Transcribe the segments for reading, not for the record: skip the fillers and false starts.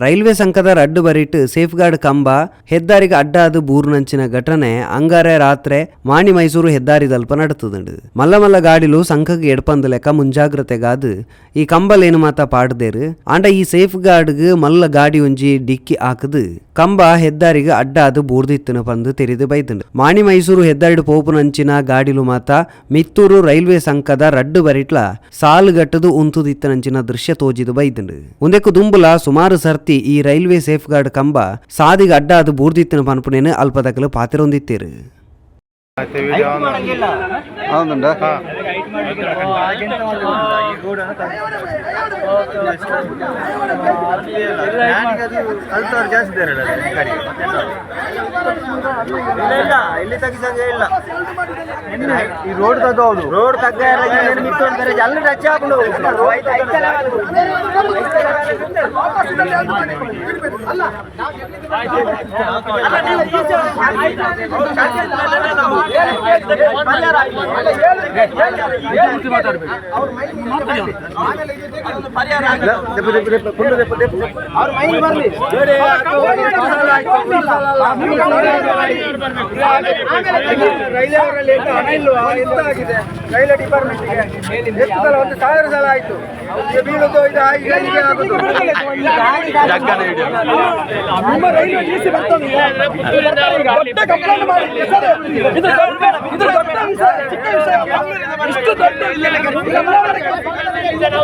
Railway ಸಂಕದ ರಡ್ಡು ಬರಿಟ್ safe guard ಕಂಬ ಹೆದ್ದಾರಿಗೆ ಅಡ್ಡಾದು ಬೂರ್ನಂಚಿನ ಘಟನೆ ಅಂಗಾರೆ ರಾತ್ರೆ ಮಾಣಿ ಮೈಸೂರು ಹೆದ್ದಾರಿ ದಲ್ಪ ನಡತದುಂಡು. ಮಲ್ಲ ಮಲ್ಲ ಗಾಡಿಲು ಸಂಕಗ್ ಎಡ್ಪಂದ ಲೆಕ್ಕ ಮುಂಜಾಗ್ರತೆಗಾದು ಈ ಕಂಬಲೇನು ಮಾತ ಪಾಡ್ದೇರು. ಆಂಡ ಈ ಸೇಫ್ ಗಾರ್ಡ್ಗ್ ಮಲ್ಲ ಗಾಡಿ ಒಂಜಿ ಡಿಕ್ಕಿ ಹಾಕದು ಕಂಬ ಹೆದ್ದಾರಿಗೆ ಅಡ್ಡಾದು ಬೂರ್ದಿತ್ತನ ಪಂದು ತೆರಿದು ಬೈದುಂಡು. ಮಾಣಿ ಮೈಸೂರು ಹೆದ್ದಾರಿಡು ಪೋಪುನಂಚಿನ ಗಾಡಿಲು ಮಾತ ಮಿತ್ತೂರು ರೈಲ್ವೆ ಸಂಕದ ರಡ್ಡು ಬರಿಟ್ಲ ಸಾಲುಗಟ್ಟದು ಉಂತುದಿತ್ತನಂಚಿನ ದೃಶ್ಯ ತೋಜಿದು ಬೈದುಂಡು. ಉಂದೆಕ್ಕು ದುಂಬುಲ ಸುಮಾರು ಸರ್ತಿ ಈ ರೈಲ್ವೆ ಸೇಫ್ ಗಾರ್ಡ್ ಕಂಬ ಸಾದಿಗೆ ಅಡ್ಡಾದು ಬೂರ್ದಿತ್ತನ ಪನ್ಪುನೇನು ಅಲ್ಪದಕಲು ಪಾತಿರೊಂದಿತ್ತೇರು. అవునండి. ಇಲ್ಲ, ಇಲ್ಲಿ ತಗ್ಗಿಸಂಗೆ ಇಲ್ಲ. ಈ ರೋಡ್ ತಗ್ಗೌದು. ರೋಡ್ ತಗ್ಗ ಅಲ್ಲಿ ಟಚ್ ಆಗುದು. ರೈಲ್ವೆ ಹಣ ಇಲ್ವಾ? ಎಂತ ಆಗಿದೆ ರೈಲ್ವೆ ಡಿಪಾರ್ಟ್ಮೆಂಟ್ಗೆ? ಎಷ್ಟು ಸಲ? 1000 ಸಲ ಆಯ್ತು. ಈಗ ಬೀಳುದು ಇದು ಹೀಗೆ ಹೀಗೆ ಆಗುದು. ನಿಮ್ಮ ರೈಲ್ವೆ ಡಿ ಸಿ ಬರ್ತಾನೆ ಈಗ. ದೊಡ್ಡ ಕಂಪ್ಲೇಂಟ್ ಮಾಡಿ ಸರ್. ಇದು ದೊಡ್ಡ, ಇದು ದೊಡ್ಡ ವಿಷಯ, ಚಿಕ್ಕ ವಿಷಯ ಅಲ್ಲ. ಇಷ್ಟು ದೊಡ್ಡ, ಇದು ದೊಡ್ಡ ವಿಷಯ, ಚಿಕ್ಕ ವಿಷಯ ಅಲ್ಲ.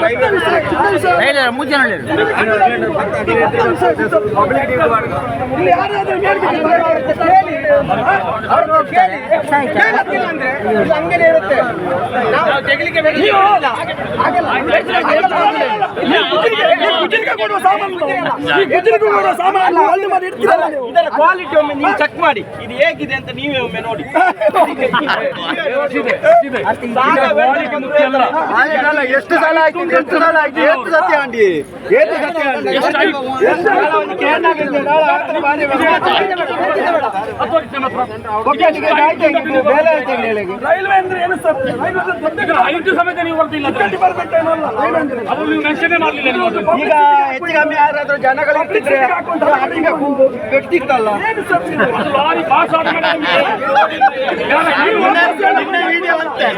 ದೊಡ್ಡ ವಿಷಯ ಇದು. ಇಲ್ಲಿ ಯಾರಾದ್ರೂ ಮೇಲ್ಗೆ ಕೇಳಿ, ಅವ್ರು ಕೇಳಿ. ಕೇಳಕ್ಕಿಲ್ಲ ಅಂದ್ರೆ ಇದು ಹಂಗೇನೆ ಇರುತ್ತೆ. ನೀವು ಹಾಗಲ್ಲ. ನೀವು ಗುಜರಿಗೆ ಕೊಡುವ ಸಾಮಾನು, ಈ ಗುಜರಿಗೆ ಕೊಡುವ ಸಾಮಾನು ಅಲ್ಲಿ ಮಾಡಿ ಇಡ್ತೀರಲ್ಲ ನೀವು. ಇದರ ಕ್ವಾಲಿಟಿ ಒಮ್ಮೆ ನೀವು ಚೆಕ್ ಮಾಡಿ, ಇದು ಹೇಗಿದೆ ಅಂತ ನೀವೇ ಒಮ್ಮೆ ನೋಡಿ. ಹಾಗೇನಲ್ಲ, ಎಷ್ಟು ಸಲ ಆಯ್ತು ಇದು? ಎಷ್ಟು ಸಲ ಆಯ್ತು? ಏತು ಸತ್ಯ ಆಂಟಿ, ಏತು ಸತ್ಯ ಆಂಟಿ? ಎಷ್ಟು ಸಲ ಒಂದು ಕೇಳಾಗಿದೆ? ನಾಳೆ ಆಡ್ತಾರೆ ಬಾರಿ ಬಾರಿ. ಓಕೆ, ಅಲ್ಲಿಗೆ ಆಯ್ತು, ಇದು ಬೇಲೆ ಆಯ್ತು ಹೇಳಿ. ರೈಲ್ವೆ ಅಂದ್ರೆ ಏನು ಸರ್? ರೈಲ್ವೆ ಅಂದ್ರೆ ದೊಡ್ಡ ಐದು ಸಮೇತ ನೀವು ಬರ್ತಿಲ್ಲ. ಡಿಪಾರ್ಟ್ಮೆಂಟ್ ಏನಲ್ಲ ರೈಲ್ವೆ ಅಂದ್ರೆ. ಅದು ನೀವು ಮೆನ್ಷನ್ ಮಾಡಲಿಲ್ಲ ನೀವು ಅದು. ಈಗ ಹೆಚ್ಚು ಕಮ್ಮಿ ಯಾರಾದ್ರೂ ಜನಗಳು ಇರ್ತಿದ್ರೆ ಗಟ್ಟಿತ್ತಲ್ಲ. ಏನು ಸರ್ ಇದು? ಅದು ಲಾರಿ ಪಾಸ್ ಆದ ಮೇಲೆ ನಿಮ್ಗೆ ಯಾರ ವಿಡಿಯೋ ಅಂತೆ.